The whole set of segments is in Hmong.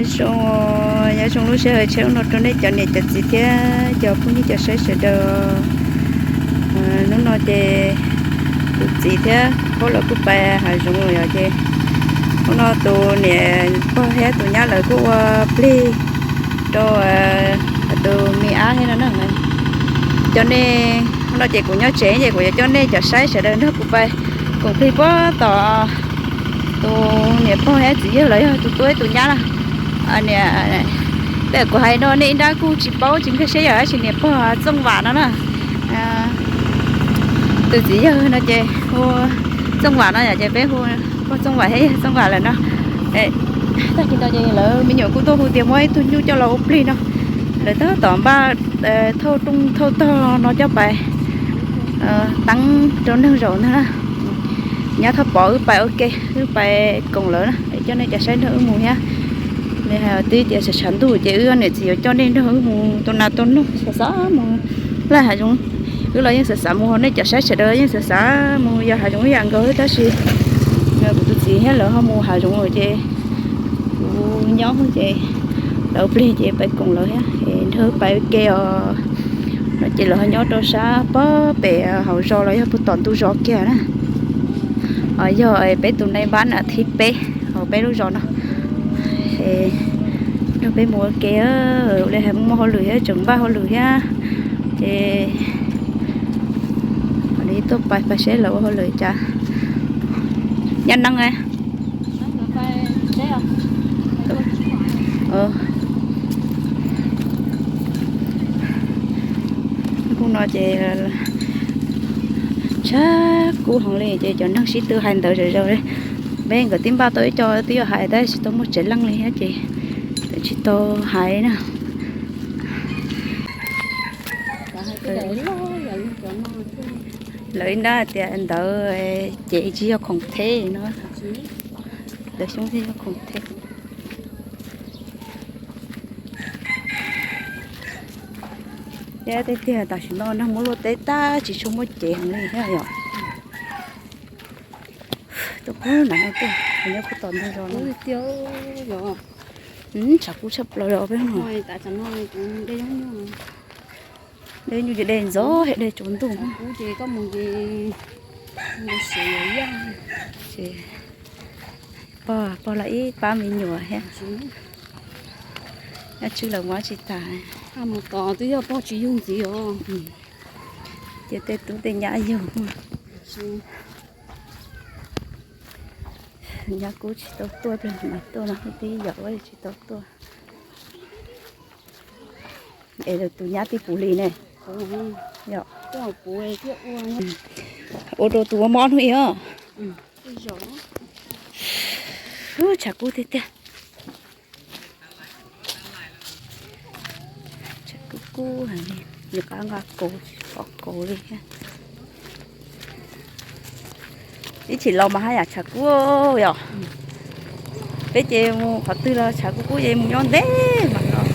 Zoo, nyob zoo lub sij hawm tshiab no rau nej cov niam cov txiv thiab cov phooj ywg cov saib sawv daws. Hnub no ces tus txiv thiab pog lawv kuj pais hav zoov lawm yom, ces hnub no tus niam pog thiab tus nyab lawv kuj ua plig rau tus me ab thiab no na. Coj nej, hnub no ces kuv nyob tsev ces kuv yuav coj nej cov saib sawv daws nrog kuv pais koom plig puag tom tus niam pog thiab txiv yawg los yog tus tub thiab tus nyab na. Niam, kuv hais no nej ib nrab kuj tsis paub tsis nkag siab yog dab tsi, niam pog Txooj Vam no na. Tus txiv yawg no ces hu Txooj Vam no yom, ces peb hu pog Txooj Vam thiab yawg Txooj Vam lawm no. Tag kis no ces lawv me nyuam kuj tuaj hu tias muaj ib tug nyuj coj los ua plig no. Lawv tab tom npaj thauj rooj thauj tog no coj pais teeb rau neeg zaum ntag na. Nyab Thoj Pov wb pais ua ke, wb pais koom lawv na, coj nej cov saib nrog wb mus thiab. Li hais twb tias tshav tshav ntuj ces wb niam txiv yuav coj nej nrog wb mus tua nas tua noog, xav xav mus laj hav zoov. Wb los yeej xav xav mus, nej cov saib sawv daws yeej xav xav mus yos hav zoov ib yam nkaus, tab sis kuv tus txiv thiab lawv ho mus hav zoov lawm ces kuv nyob ces lawv plig ces pais koom lawv thiab es nrog pais ua ke os. No ces lawv ho nyob rau sab pob pem hauv zos los yog puag tom ntug zos kiag na. Yog peb tus nai npab na thib peb hauv peb lub zos no. Nrog peb mus ua ke, ua li hais muaj hauj lwm thiab tseem npaj hauj lwm thiab. Ces li tuaj pais pais seb lawv ua hauj lwm cas. Nyob neeb. Hnub no ces tshav kub heev li ces cov neeg sib tw hais ntawv zom zaws li. Peb nkawd twb npaj tau ib co twb yuav hais tab sis tsis tau muaj tsev leej li thiab ces tsis tau hais na. Lawv ib nrab tias ntawv ces tsis yog khoom theb no, lawv xyoob thiaj yog khoom theb. Thiab tiag tiag tam sim no neeg muab luaj teb tag tsis tshua muaj cev heev li thiab yom. Tuaj pug nram no tuaj, nyob pug tom ntug zos no. Tshav kub tshaj plaws os peb no. Dej nyuj ces dej ntxov, dej tsaus ntuj. Pog, pog los ib pab me nyuam thiab. Nyob tswb lawv mus tsis tas. Mus tos twb yog pog tsis yug ntxiv os. Ces tej tub tej nyab yug. Nyab kub tsis tau tuaj, pliag mam tuaj no, tib yam ua tsis tau tuaj. Es tus nyab twb puv hli ne. Ua rau tus ua mob hnub ib os. Tshav kub tiag tiag. Tshav kub kub heev li, nws qab nqa kaus, pom kaus li thiab. Ib chim los mas haj yam tshav kub yom. Peb ces mus qhov twg los tshav kub kub ces mus nyob ntev mas los.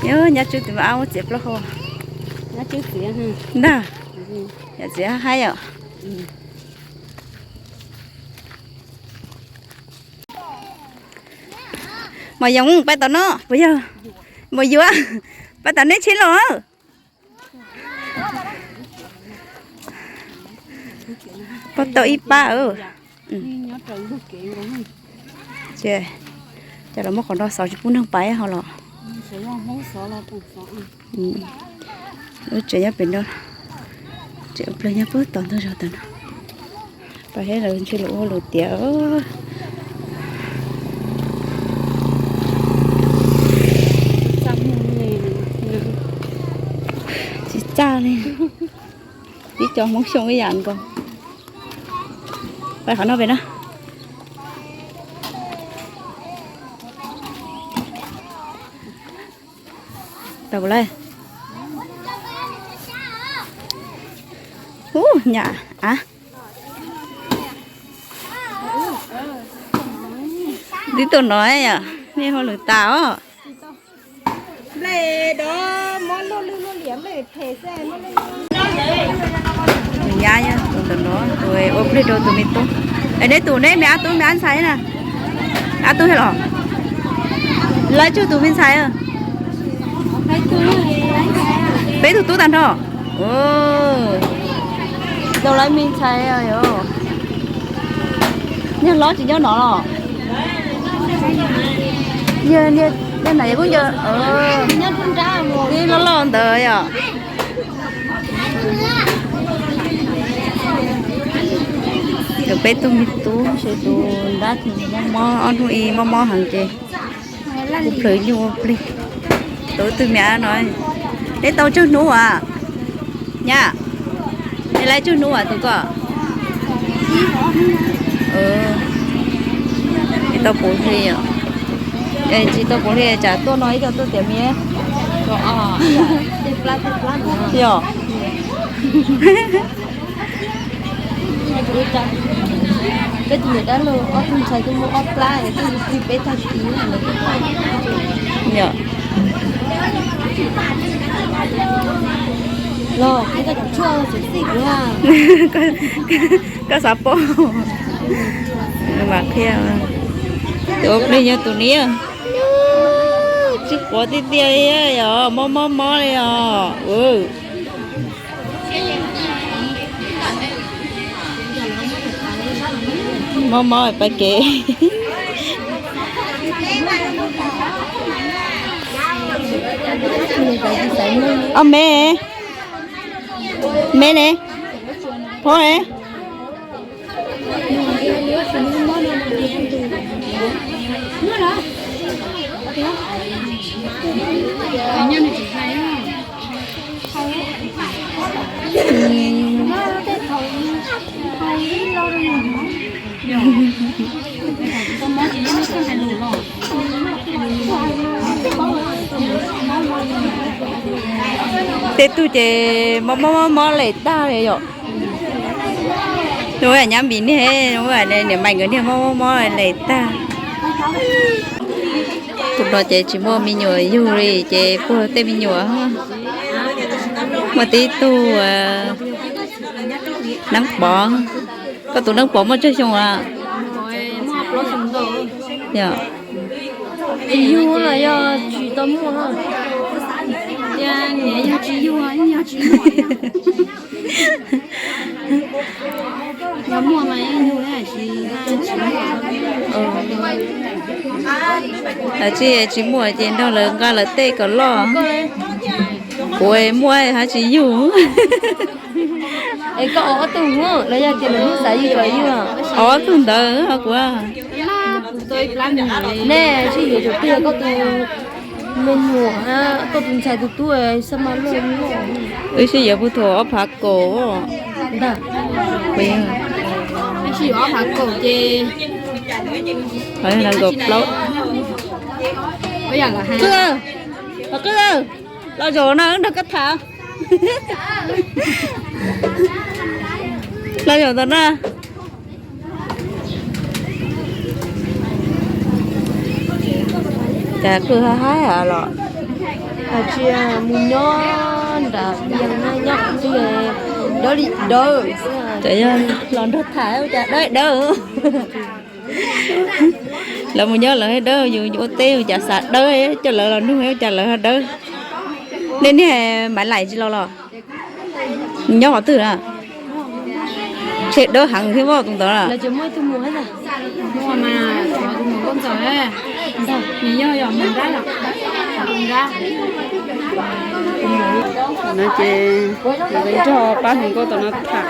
Nyob nyab tswb tus me ab muab txiav plaub hau. Ntag, yam txiav haib yom. Mos Yoov, pab tom no puas yog? Mos Yuav, pab tom neb tsheb los. Pab tau ib pab. Ces los muab qhov no xov tsis pub neeg pais ho los. Tsev nyob pem no, tsev ua plag nyob puag tom ntug zos tam no. Pais thiab lawv ntshe lawv ua lawv tiav. Tsis txaj li. Tib co Hmoob Xyooj ib yam nkaus. Pais qhov no pem na. Tau lawm. Ub, nyam a. Twb tuaj no yom, nej hauj lwm tas os. Tus nyab yog tus ntawm no, tus ua plig rau tus me tub. Es neb tus neb me ab tub me ab ntxhais na? Ab tub thiab los? Lawv tsawg tus me ntxhais? Peb tug tub tag nrho. Tau lawv me ntxhais. Niag hlob tsis nyob no los? Niag na kuj nco, ib loj loj ntawd yom. Yog peb tug me tub, tus nrab mob mob, ob hnub ib mob mob heev ces kuj plhws nyuj ua plig. Tus twg me ab no, neb tau tsawg hnub as? Nyab, neb lawv tsawg hnub as tus koj? Tsis tau puv hli, tsis tau puv hli tsam tuaj no ib co tuaj tias me. Yog. Peb tus niam dab laug ob tug ntxhais tuaj muaj ob plab, peb tag kis. Yog. Los, koj xav paub. Mas qhia, tus ua plig yog tus niam. Tsis quav tiag tiag li, yog mob mob mob li os. Mob mob pais kev. Ob me, me ne, phob ne. Tej tug ces mob mob mob mob lem tag li yom. Ua nyab npis niag, niam mais nkawd niag mob mob mob lem tag. Tus no ces tsis muaj me nyuam yug li ces puag tej me nyuam. Muaj tib tug Neeb Pov. Koj tus Neeb Pov muaj tsawg xyoo a? Tsis yug los yog tsis tau muaj? Yog tsis yug, yog tsis muaj. Yog muaj mas yug, tsis, tsis muaj. Tsis, tsis muaj ces nrog lawv nqa lawv tej kom loj. Kuv muaj hab tsis yug. Es koj ob tug los yog tias lwm hnub xav yug los yug? Ob tug ntawd kuv. Nej sib yuav tus twg, koj tus me nyuam, koj tus ntxhais tus tub, xab mas luaj. Wb sib yuav puag thaum ob phav kaum ntag. Sib yuav ob phav kaum ces, kaum plaub. Qwj, qwj, los zaum no nrog koj tham. Los zaum ntawm no. Cas qwj haib haib los? Tsis, mus nyob nram, nyob kuv twb dawb li dawb. Yog los nrog tham ua cas dawb dawb. Lawv mus nyob lawv dawb, yus ua teb ua cas xav dawb, coj lawv los nug ua cas lawv dawb. Nej niag Maiv Laim tsis los los? Nyob qhov twg na? Ntshe dawb heev thiab tus ntawd na. No ces nrog pab hluas nkauj tom no tham.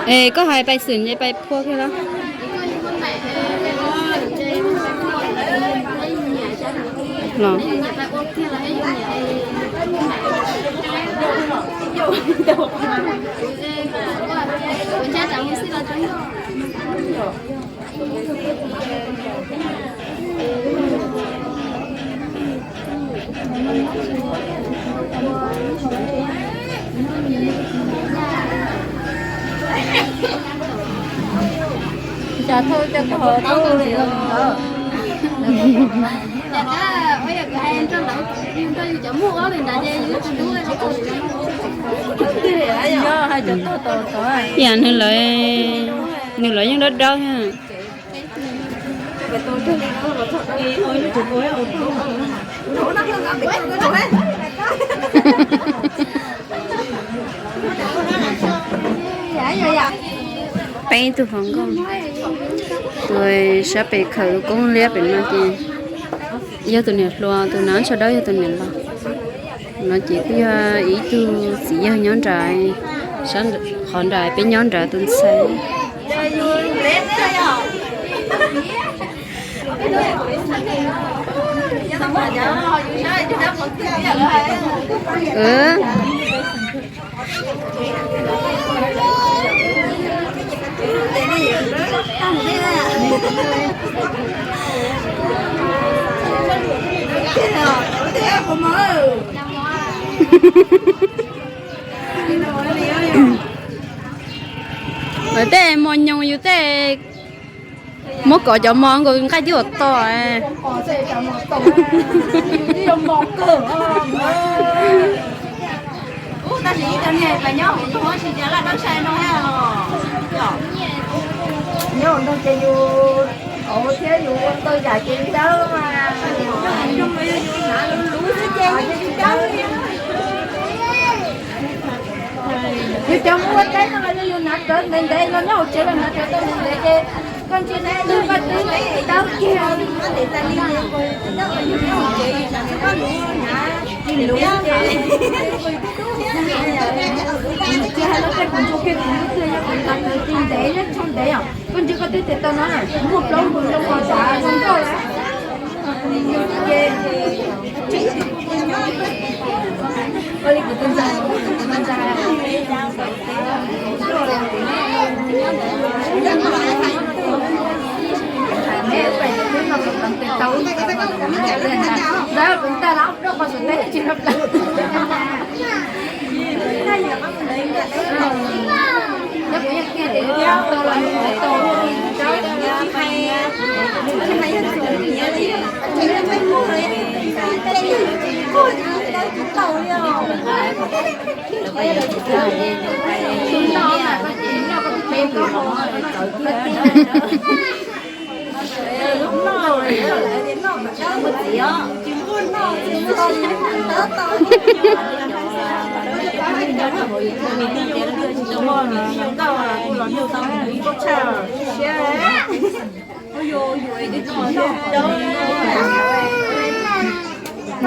Es koj hais pais xwm es pais phua kiag los? Los. Cas thauj cov koj hov tau ntawd. Yog hais cov tog tod tod, yam nws lawv, nws lawv yeej dawb dawb thiab. Peb ib tug hluas nkauj, tus sab pem khawm lub koob liab pem no ces yog tus niam hluas, tus nab tsho dawb yog tus niam laus. No ces kuj yog ib tug txiv yawg nyob nram, sab qhov nram peb nyob nram tus ntxhais. Lawv tej mos nyoos yus tej, muab kov cov mos nkaus nqaij twb ua to. Nyob ntawd ces yus thiab yus ua tau yam ces dawb mas. Yus cov muaj teb no los yog yus hnav rawv ntev ntev los nyob hauv tsev los hnav rawv tau ntev ntev ces koj ntsia neb twb koj twb dawb kiag. Cia hais lub tej kuv ntsuag kiag kuv lub twg yog kuv hnav rawv ntev ntev nyob tsoo ntev os. Koj ntsia koj twb tes taw no, muaj plaub nkaus zoo nkauj lawm.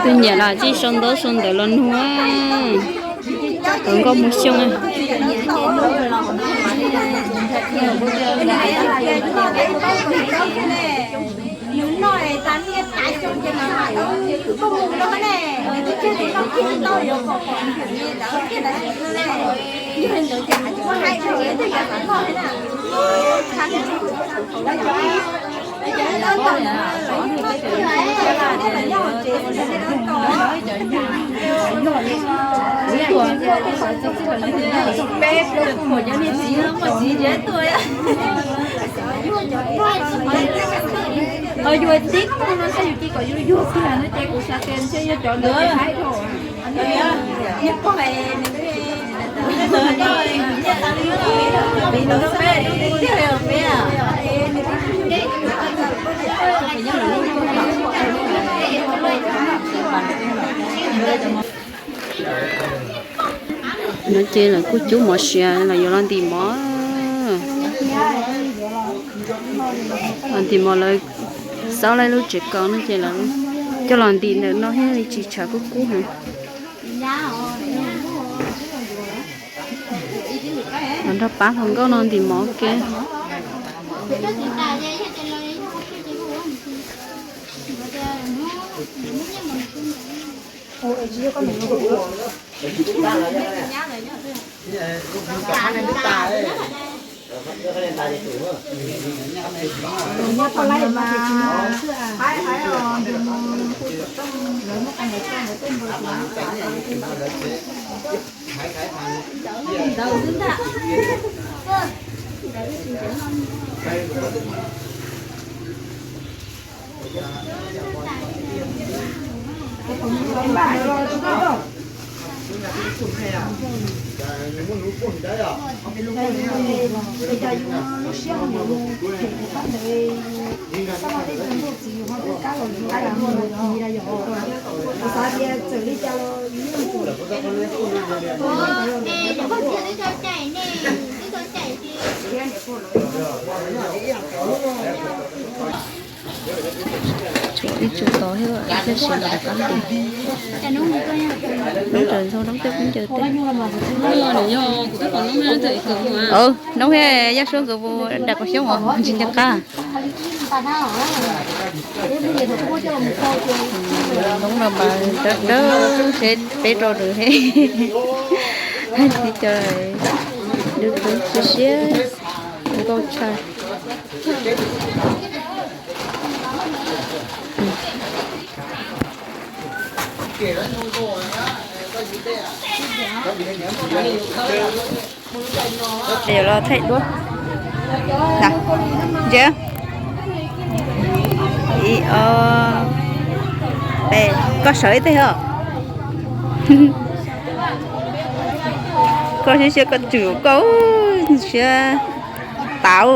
Tus nyiam los tsis sau ntaub sau ntawv los nug, hluas nkauj Hmoob Xyooj. Ho yus tib no no saib yus cia kom yus yuag kiag no ces kuv xav tias ntshe yog cov ntawd haib dhau. No ces lawv kuj cub mov siav los yuav los ntim mov. Los ntim mov lawv xauj lawv lub tsev kaus no ces lawv coj los ntim ntawm no thiaj li tsis tshav kub kub heev. Los nrog pab hluas nkauj no ntim mov ua ke. Tshuav ib tsuj tod thiab, tab sis los qab nti. Noob raws ntxhua noob tej kub ncaws tej. Noob thiab Yaj Suab nkawd mus dam qaum xyoob os, tsis nco qab. Noob no mas dawb dawb seb peb rau nws he. Tib co nws siab siab nkauj tshaj. Yuav los thaij duab. Ntsia, ib, ob, peb, koj sawv ib teg os. Koj siab siab koj tsum koj siab tau.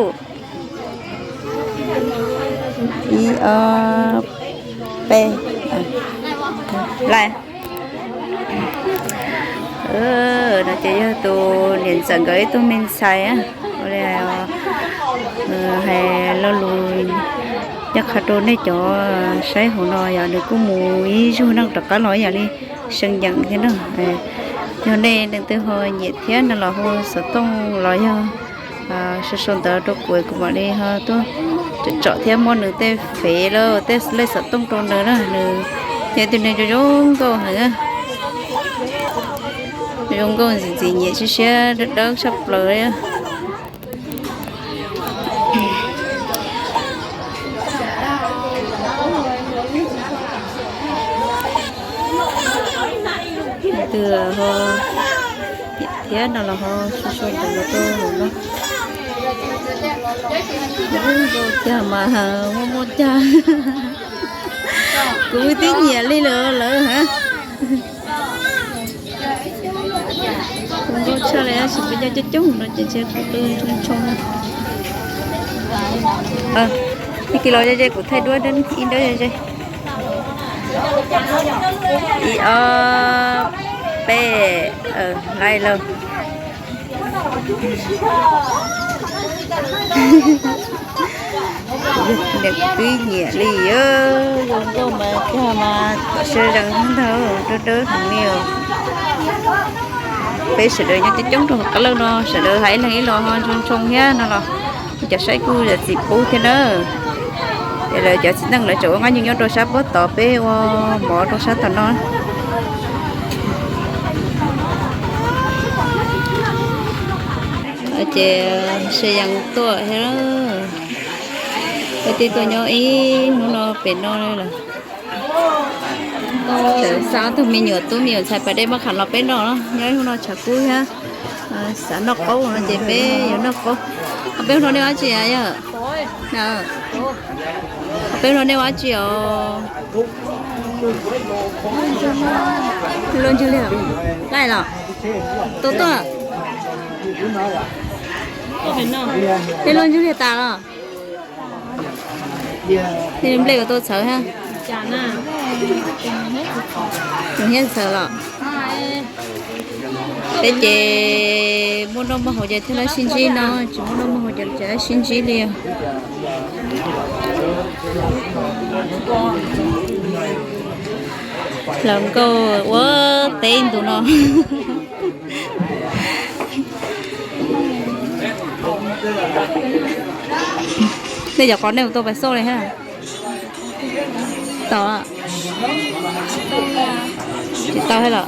Ib, ob, peb, lais. No ces yog tus niam ntxawm nkawd ib tug me ntxhais, ua li hais lo lus ncaj qha rau nej cov saib hauv no yog nws kuj mus ib zaug neej rov qab los ib yam li See Yeem thiab na. Yog nej leej twg ho nyiam thiab no los hu xov tooj los yog sau sau ntawv rau kuv, kuv mam li ho tuaj tsom thiab muab nws tej fev lawm tej lej xov tooj rau nws na. Nws yog tus neeg zoo zoo nkauj heev, zoo nkauj ntxim ntxim nyiam siab siab dawb dawb tshaj plaws li. Leej twg ho nyiam thiab no los ho sau sau ntawv los rau hauv no. Zoo nkauj cag mas muaj muaj cag. Kuv twb nyiam li lawm lawm hab. Kuv nkauj tshaj li, tab sis peb cov coob coob no ces ntshe kuv qw tshoo tshoo. Tag kis los ze ze kuv thaij duab ib nrab ze ze. Ib ob peb, laij lauj. Niam twb nyiam li, zoo nkauj mas cag mas tom siab zees ntag, dawb dawb heev li os. Peb sawv daws nyob coob coob rau hauv qab lawj no, sawv daws hais ib leeg ib lo ho ntshoo ntshoo thiab no los cov saib kuj yam txim pub thiab na. Ces lawv cov txiv neej lawv tseem ua nqaij nyuj nyob rau sab pob tod, peb ua mov rau sab tom no. Ces See Yeem tuaj thiab, peb twb tuaj nyob ib hnub no pem no li lawm. Txawm xa ob tug me nyuam tub me nyuam ntxhais pas dej maj kham los peb noj, nyob ib hnub no tshav kub thiab, xav noj qaub no ces peb yuav noj qaub. Ho peb hnub no nej ua dab tsi yom? Ho peb hnub no nej ua dab tsi os? Luag ntsuag li, laij los, tuaj tuaj. Tej luag ntsuag li tas los. Tej nplej ua tuaj txhawv hab. Tsoom hiab txhawv los. Peb ces muaj noj muaj haus ces thiaj li sib ntsib no, tsis muaj noj muaj haus ces tsis li sib ntsib li. Hluas nkauj ua teb ntu no. Nej cov qos nej mus tau pais xauj li hab? Tau, tsis tau thiab los?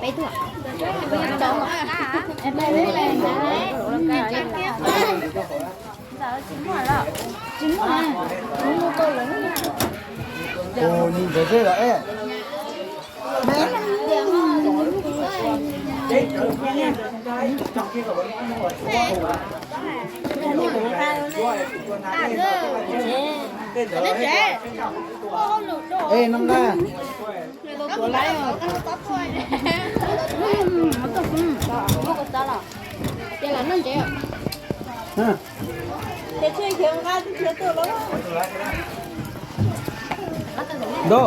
Peb tuaj. Ntxawm zej los es. Ej, no nqa. Nto.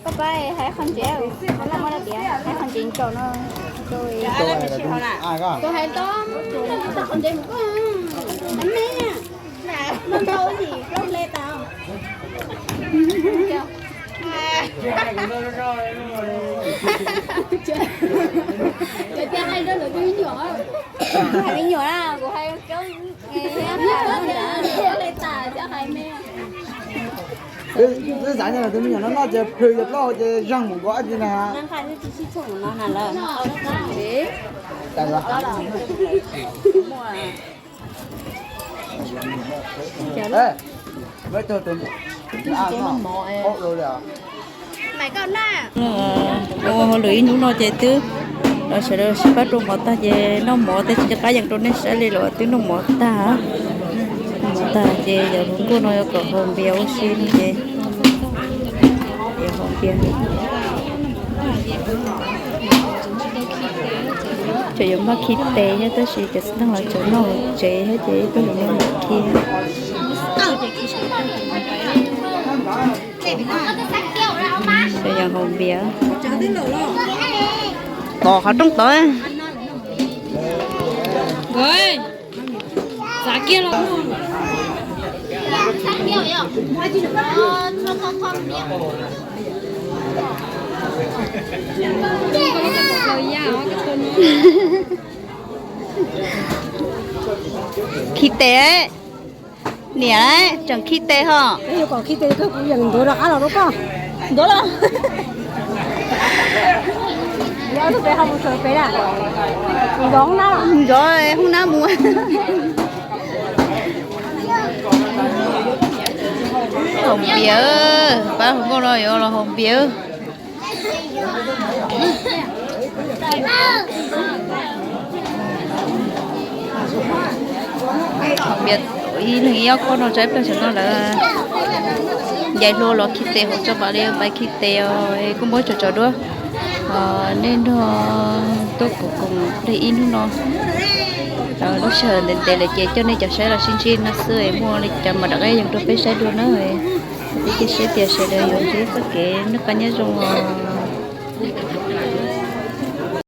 Koj pab hais qhov ntsev, koj laj muab dab tias hais qhov ntsev tsaum no. Tus hais tau, tau qhov ntsev mus koj, me, no ntau sim plaub hle tas. Cov tias hais rau lawv tus me nyuam, hais me nyuam na, kuv hais cov hle tas cov hais me. Twb xav nyob tus me nyuam no noj ces plhws cov plaub hau ces zeeg mus nkaus dab tsi na. Ua hauj lwm ib hnub no ces twb los sawv daws sib pab rau mov tag ces noj mov tej tsis qab yees rau nej saib li los twb noj mov tag. Noj mov tag ces yog hluas nkauj no yuav kom haus npias ua si no ces yuav haus npias. Tseem yuav npaj khi tes thiab tab sis cov xib neej los tseem noj tsev thiab ces ib pliag yuav npaj khi. Tseem yuav haus npias. Tos qhov rooj tod. Khi tes, niam tseem khi tes ho. Ntuav los, ntuav los. Ntuav hoob nab mus. Haus npias, pab hluas nkauj no yuav los haus npias. Ib leeg ib ob khob no, tsaib plaws xyov no lawv yais hlua los khi tes hauv tso, mam li pais khi tes os. Kuj muab tso tso duab. Nej nrog tuaj koom koom ib hnub no, lub sij hawm ntev ntev lawm ces coj nej cov saib los sib ntsib no xwb, muaj li cas mam rov qab yees rau peb saib dua na. Peb cia siab tias sawv daws yuav ntsib txoj kev noj qab nyob zoo os.